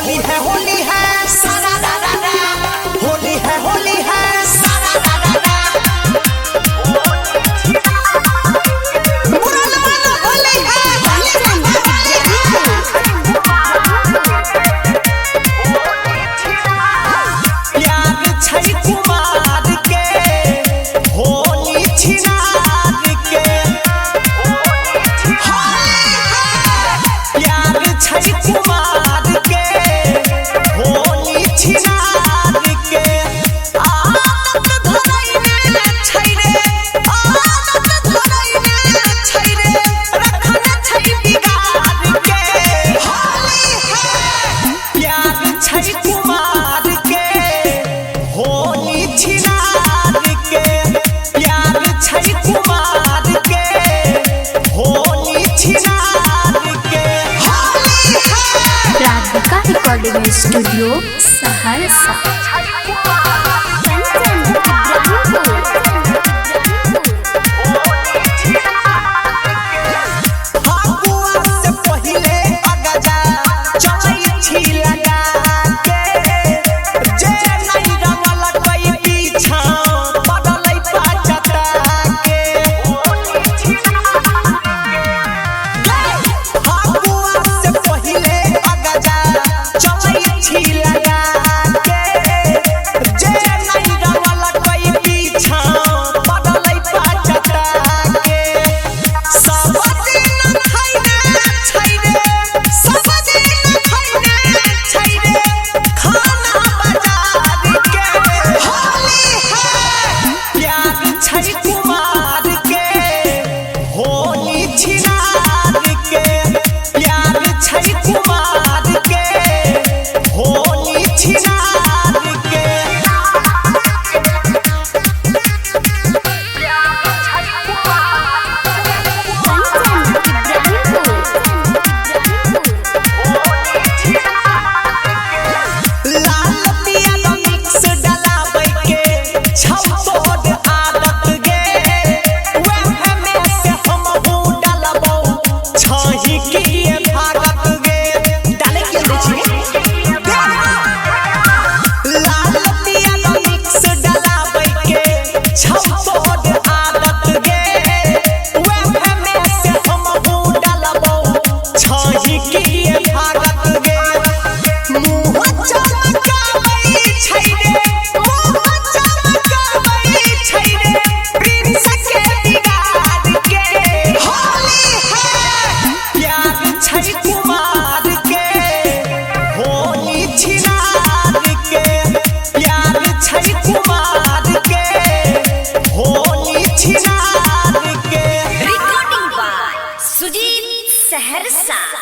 होली है, होली है सारा रा रा रा। होली है, होली है सारा रा रा रा। बुरा न मानो होली है, होली है, होली है। प्यार छै कुमार के, होली छिनार के। होली है, प्यार छै कुमार के, होली छिनार के। आदत धरैने छै रे, आदत धरैने छै रे, रखने छै बिगाड़ के। होली है, प्यार छै कुमार के, होली छिनार के। प्यार छै कुमार के, होली छिनार के। होली है। Radhika recording studio Saharsa. कंचन इब्राहिमपुर। फागुआ से पहिले अगजा चलै छी लगा के। जे नहि रंगल कै पीछा पड़लै पछता के। फागुआ से पहिले अगजा चलै छी लगा के। जे नहि रंगल कै पीछा पड़लै पछता के। सब दिन खैने छै रे, सब दिन खैने छै रे, खाना बाजार के। होली है, प्यार छै कुमार के, होली छिनार के। प्यार छै कुमार के, होली छिनार के। कंचन इब्राहिमपुर। लाल पियर मिक्स डलाबै के छौ तोर आदत गे। वएह में से हमहू डलबौ छही किए भागत गे। डाले के दै छी। लाल पियर मिक्स डलाबै के छौ तोर आदत गे। वएह में से हमहू डलबौ छही किए भागत गे। मुँह चमकाबै छै रे, मुँह चमकाबै छै रे, प्रिंस के बिगाड़ के। होली है, प्यार छै कुमार के, होली छिनार के। प्यार छै कुमार के, होली छिनार के। Recording by Sujit Saharsa.